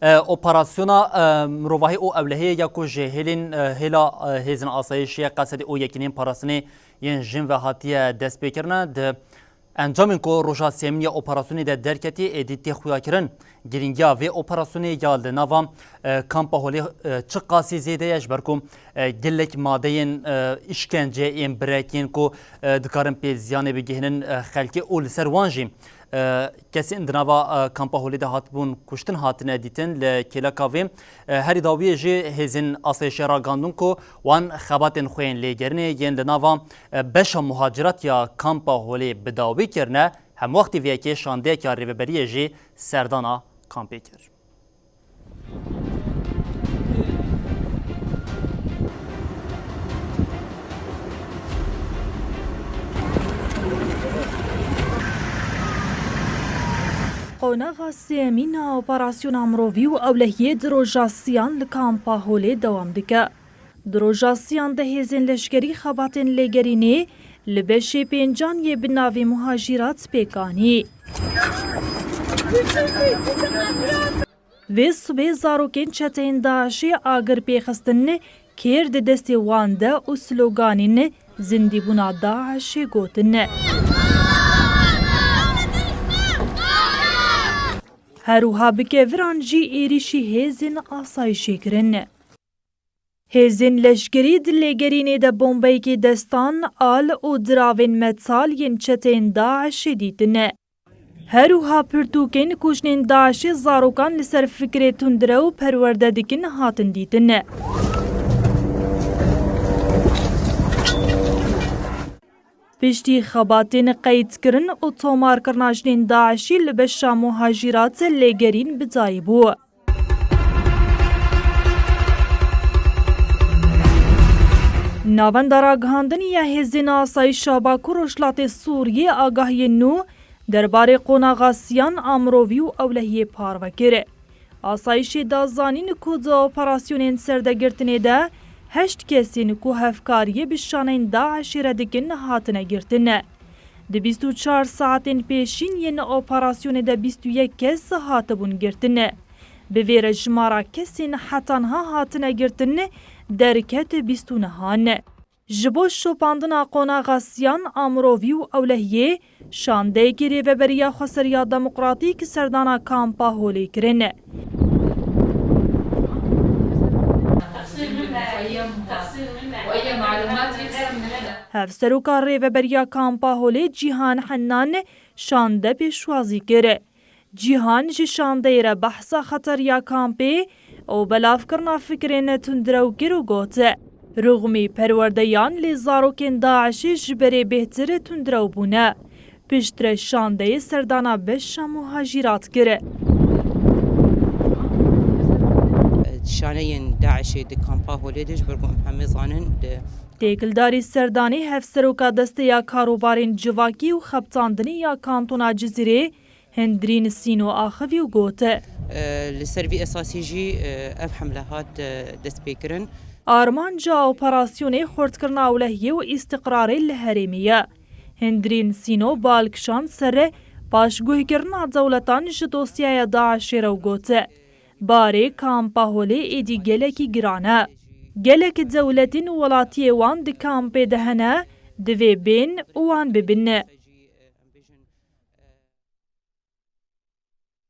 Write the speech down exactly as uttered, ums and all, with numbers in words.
E, operasyona, e, mirovahî û ewlehiyê ya ku ji hêlên, e, hêla, e, hêzên asayişê ya Qesedê û yekînên parastinê yên jin ve hatiye destpêkirin e, di encamên ku roja sêyemîn ya operasyonê de derketî êdî tê xuyakirin. Girîngiya vê operasyonê ya li nava, e, kampa Holê, e, çiqasî zêde ye, ji ber ku, e, gelek madeyên, e, îşkence yên birek yên ku, e, dikarin pê ziyanê bigihînin, e, xelkê û li ser wan jî, e, kesên di nava, e, kampa Holê de hatibûn kuştin hatine dîtin. Li kêleka vê, e, herî dawiyê jî hêzên asayişê ragihandin ku wan xebatên xwe yên lêgerînê yên li nava, e, beşa muhacirat ya kampa Holê bi dawî kirine, hemwextî vê yekê şandeyeke ya rêveberiyê jî serdana kampê kir. Qonaxa sêyemîn a operasyona mirovî û ewlehiyê di roja siyan li kampa Holê dewam dike. Di roja siyan de hêzên leşkerî xebatên lêgerînê li beşê pêncan yê bi navê muhacîrat pêk anî. Vê sibê zarokên çeteyên DAIŞê agir pêxistin, kêr di destê wan de û sloganên zindîbûna DAIŞê gotin. Her wiha bi keviran jî êrîşî hêzên asayişê kirin. Hêzên leşkerî di lêgerînê de bombeyekê destan, al û diravên metal yên çeteyên DAIŞê dîtin. Her wiha pirtûkên ku jinên DAIŞê zarokan li ser fikrê tundrew perwerde dikin hatin dîtin. Piştî xebatên qeydkirin û tomarkirina jinên DAIŞî li beşa muhacîrat lêgerîn bi dayî bû. Navenda ragihandinê ya hêzên asayişa Bakur Rojhilatê Sûriyê agahiyên nû derbarê qonaxa siyan a mirovî û ewlehiyê parve kir. Asayişê da zanîn ku di operasyonên serdegirtinê de heşt kesên ku hevkariyê bi şaneyên DAIŞê re dikin hatine girtin. Di bîst û çar saetên pêşîn yên operasyonê de bîst û yek kes hatibûn girtin. Bi vê re jimara kesên heta niha hatine girtin derket bîst û nehan. Ji bo şopandina qonaxa siyan a mirovî û ewlehiyê, şandeyekî Rêveberiya Xweseriya Demokratîk serdana kampa Holê kirin. Hevseroka Rêveberiya Kampa Holê Cîhan Hennan şande pêşwazî kir. Cîhan ji şandeyê re behsa xeteriya kampê û belavkirina fikrên tundrew kir û got, Ruxmî perwerdeyan lê zarokên DAIŞê ji berê bêhtir tundrew bûne. Piştre şandeyê serdana beşa muhacîrat kir. Şaneyên DAIŞê di kampa Holê de ji ber ku em hemê zanin di Têkildarî serdanê hevseroka Desteya Karobarên Civakî û Xebitandinê ya Kantona Cizîrê Hindrîn Sîno axivî û got, Li ser vî esasî jî, e, ev hemle hat, e, destpêkirin. Armanca operasyonê xurtkirina ewlehiyê û îstiqrarê li herêmê ye. Hindrîn Sîno bal kişand ser paşguhkirina dewletan ji dosyaya DAIŞê re û got, Barê kampa Holê êdî gelekî giran e. Gelek dewletên welatiyê wan di kampê de hene, divê bên û wan bibin.